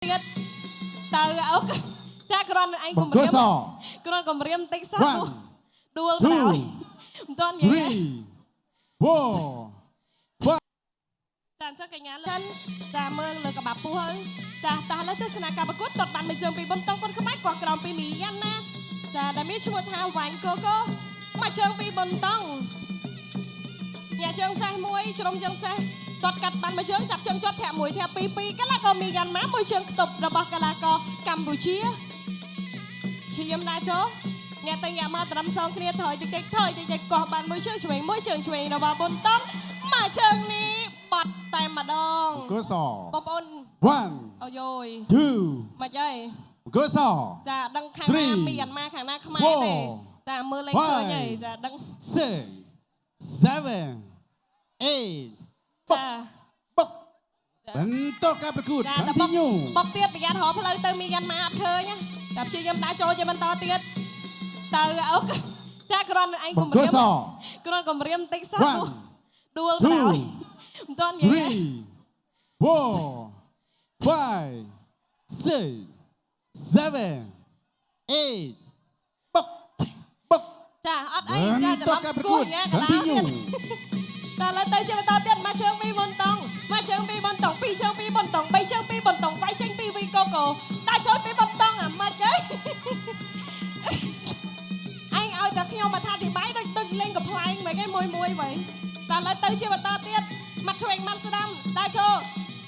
ទៀតទៅអូចាគ្រាន់ឯង ប គម្រាម ង្គោលស គ្រាន់គម្រាមបន្តិចសោះ One ដួលបណ្ដោយ two មិនទាន់និយាយ three four five ចាអញ្ចឹងកញ្ញាលិនចាមើលលើកបាពុះហើយចាតោះឥឡូវទស្សនាការប្រកួតតតបានមួយជើងពីបន្តងគុនខ្មែរកោះក្រោមពីមីយ៉ាន់ណាចាដែលមានឈ្មោះថាវ៉ាញ់កូកូមួយជើងពីបន្តងញាក់ជើងសេះមួយជ្រុំជើងសេះតតកាត់បានមួយជើងចាប់ជើងជាប់ធាក់មួយធាក់ពីរពីរកីឡាករមីយ៉ាន់ម៉ាមួយជើងខ្ទប់របស់កីឡាករកម្ពុជាឈាមដែរចូលញាក់ទៅញាក់មកត្រឹមសងគ្នាថយតិចតិចថយតិចតិចកោះបានមួយជើងឆ្វេងមួយជើងឆ្វេងរបស់ប៊ុនតងមួយជើងនេះបាត់តែម្ដង បង្គោលស បងប្អូន one អូយយ two មកអី បង្គោលស ចាដឹងខាងណា Three, មីយ៉ាន់ម៉ាខាងណាខ្មែរ four, ទេចាមើលលេខឃើញហើយ five, ចាដឹង six seven eight ចា បុកបន្តការប្រកួត ចាតែបុក continue បុកទៀតប្រយ័ត្នរកផ្លូវទៅមីយ៉ាន់ម៉ាអត់ឃើញណាតែព្យាយាមដើរចូលជាបន្តទៀតទៅអូចាគ្រាន់ឯង ប គម្រាម ង្គោលស គ្រាន់គម្រាមបន្តិចសោះ One, ដួលបណ្ដោយ two, មិនទាន់និយាយ three four five six seven eight បុកបុក ចាអត់អីចា បន្ត ច្រឡំ ការប្រកួត គោះញ៉ាកដាល continue តើឥឡូវទៅជាបន្តទៀតមកជើងពីរមុនតង់មកជើងពីរមុនតង់ពីរជើងពីរមុនតង់បីជើងពីរមុនតង់វាយចេញពីវីកូកូដាក់ចូលពីមុនតង់អាម៉េចហីឯងឲ្យតែខ្ញុំអត្ថាធិប្បាយដូចដូចលេងកំ pl ែងមិនគេមួយមួយវិញតើឥឡូវទៅជាបន្តទៀតមាត់ឆ្វេងមាត់ស្ដាំដាក់ចូល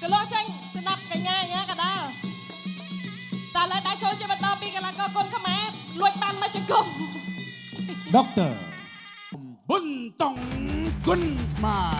កលោចេញស្ដាប់កញ្ញាញ៉ាកដាលតើឥឡូវដាក់ចូលជាបន្តពីកីឡាករគុនខ្មែរលួចបានមកជង្គង់ ដុកទ័រប៊ុនតុងគុនខ្មែរ